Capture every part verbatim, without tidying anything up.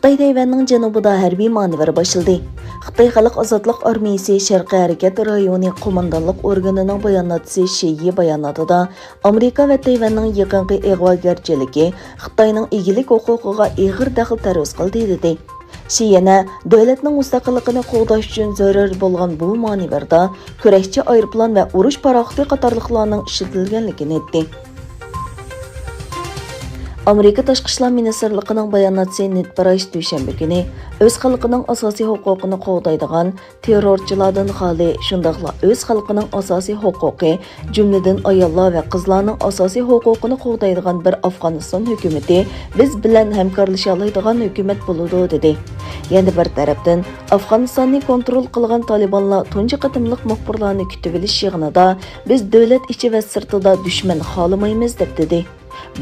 خىتاي تەيۋەننىڭ جەنۇبىدا ھەربىي مانېۋىر باشلىدى. خىتاي خەلق ئازادلىق ئارمىيىسى شەرقىي ھەرىكەت رايونى قوماندانلىق ئورگىنىنىڭ باياناتچىسى شى يى باياناتىدا، ئامېرىكا ۋە تەيۋەننىڭ يېقىنقى ئىغۋاگەرچىلىكى خىتاينىڭ ئىگىلىك ھوقۇقىغا ئېغىر دەخلى تەرۇز قىلدى، دېدى. شى يەنە دۆلەتنىڭ مۇستەقىللىقىنى قوغداش ئۈچۈن زۆرۈر بولغان بۇ مانېۋىردا كۈرەشچى ئايروپىلان ۋە ئۇرۇش پاراخوتى قاتارلىقلارنىڭ ئىشلىتىلگەنلىكىنى ئېيتتى. ئامېرىكا تاشقى ئىشلار مىنىستىرلىقىنىڭ باياناتچىسى نېد پرايس دۈشەنبە كۈنى ئۆز خەلقىنىڭ ئاساسىي ھوقۇقىنى قوغدايدىغان تېررورچىلاردىن خالىي، شۇنداقلا ئۆز خەلقىنىڭ ئاساسىي ھوقۇقى، جۈملىدىن ئاياللار ۋە قىزلارنىڭ ئاساسىي ھوقۇقىنى قوغدايدىغان بىر ئافغانىستان ھۆكۈمىتى بىز بىلەن ھەمكارلىشالايدىغان ھۆكۈمەت بولىدۇ، دېدى. يەنە بىر تەرەپتىن، ئافغانىستاننى كونترول قىلغان تالىبانلار تۇنجى قېتىملىق مۇخبىرلارنى كۈتۈۋېلىش يىغىنىدا، بىز دۆلەت ئىچى ۋە سىرتىدا دۈشمەن خالىمايمىز، دەپ دېدى.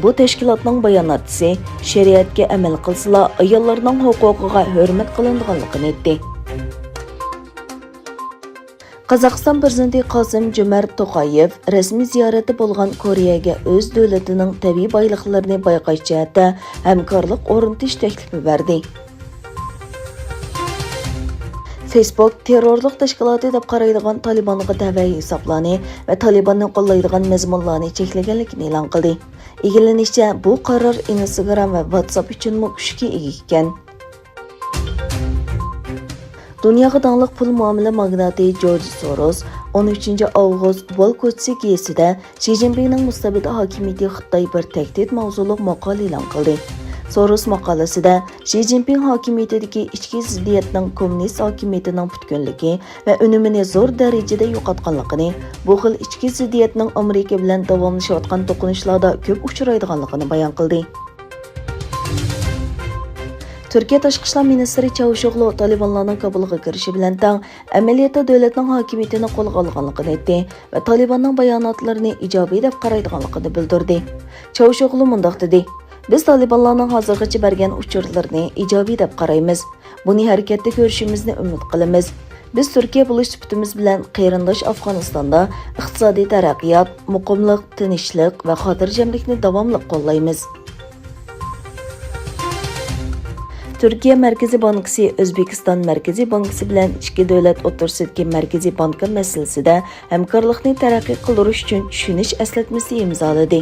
بۇ تەشكىلاتنىڭ باياناتچىسى، شەرىئەتكە ئەمەل قىلسىلا، ئاياللارنىڭ ھوقۇقىغا ھۆرمەت قىلىنىدىغانلىقىنى ئېيتتى. قازاقىستان پىرېزىدېنتى قاسىم جۆمەرت توقايېۋ رەسمىي زىيارەتتە بولغان كورېيەگە ئۆز دۆلىتىنىڭ تەبىئىي بايلىقلىرىنى بايقاش جەھەتتە ھەمكارلىق ئورنىتىش تەكلىپى بەردى. فېيسبوك تېررورلۇق تەشكىلاتى دەپ قارايدىغان تالىبانغا تەۋە ھېسابلارنى ۋە تالىباننى قوللايدىغان مەزمۇنلارنى چەكلىگەنلىكىنى ئېلان قىلدى. ئىگىلىنىشىچە، بۇ قارار ئىنستاگرام ۋە ۋاتساپ ئۈچۈنمۇ كۈچكە ئىگە ئىكەن. دۇنياغا داڭلىق پۇل مۇئامىلە ماگناتى جورج سوروس ئون ئۈچىنچى ئاۋغۇست ۋال كوچىسى كېسىدە شى جىنپىڭنىڭ مۇستەبىت ھاكىمىيىتى خىتاي بىر تەھدىت ماۋزۇلۇق ماقالە ئېلان قىلدى. سوروس ماقالىسىدە شى جىنپىڭ ھاكىمىيىتىدىكى ئىچكى زىددىيەتنىڭ كوممۇنىست ھاكىمىيىتىنىڭ پۈتكۈنلۈكى ۋە ئۈنۈمىنى زور دەرىجىدە يوقاتقانلىقىنى، بۇ خىل ئىچكى زىددىيەتنىڭ ئامېرىكا بىلەن داۋاملىشىۋاتقان توقۇنۇشلاردا كۆپ ئۇچرايدىغانلىقىنى بايان قىلدى. تۈركىيە تاشقى ئىشلار مىنىستىرى چاۋۇشئوغلۇ تالىبانلارنىڭ كابۇلغا كىرىشى بىلەن تەڭ، ئەمەلىيەتتە دۆلەتنىڭ ھاكىمىيىتىنى قولغا ئالغانلىقىنى ئېيتتى ۋە تالىباننىڭ باياناتلىرىنى ئىجابىي دەپ قارايدىغانلىقىنى بىلدۈردى. چاۋۇشئوغلۇ مۇنداق دېدى، بىز تالىبانلارنىڭ ھازىرغىچە بەرگەن ئۇچۇرلىرىنى ئىجابىي دەپ قارايمىز. بۇنى ھەرىكەتتە كۆرۈشىمىزنى ئۈمىد قىلىمىز. بىز تۈركىيە بولۇش سۈپىتىمىز بىلەن قېرىنداش ئافغانىستاندا ئىقتىسادىي تەرەققىيات، مۇقىملىق، تىنچلىق ۋە خاتىرجەملىكنى داۋاملىق قوللايمىز. تۈركىيە مەركىزىي بانكىسى ئۆزبېكىستان مەركىزىي بانكىسى بىلەن ئىككى دۆلەت ئوتتۇرىسىدىكى مەركىزىي بانكا مەسىلىسىدە ھەمكارلىقنى تەرەققىي قىلدۇرۇش ئۈچۈن چۈشىنىش ئەسلەتمىسى ئىمزالىدى.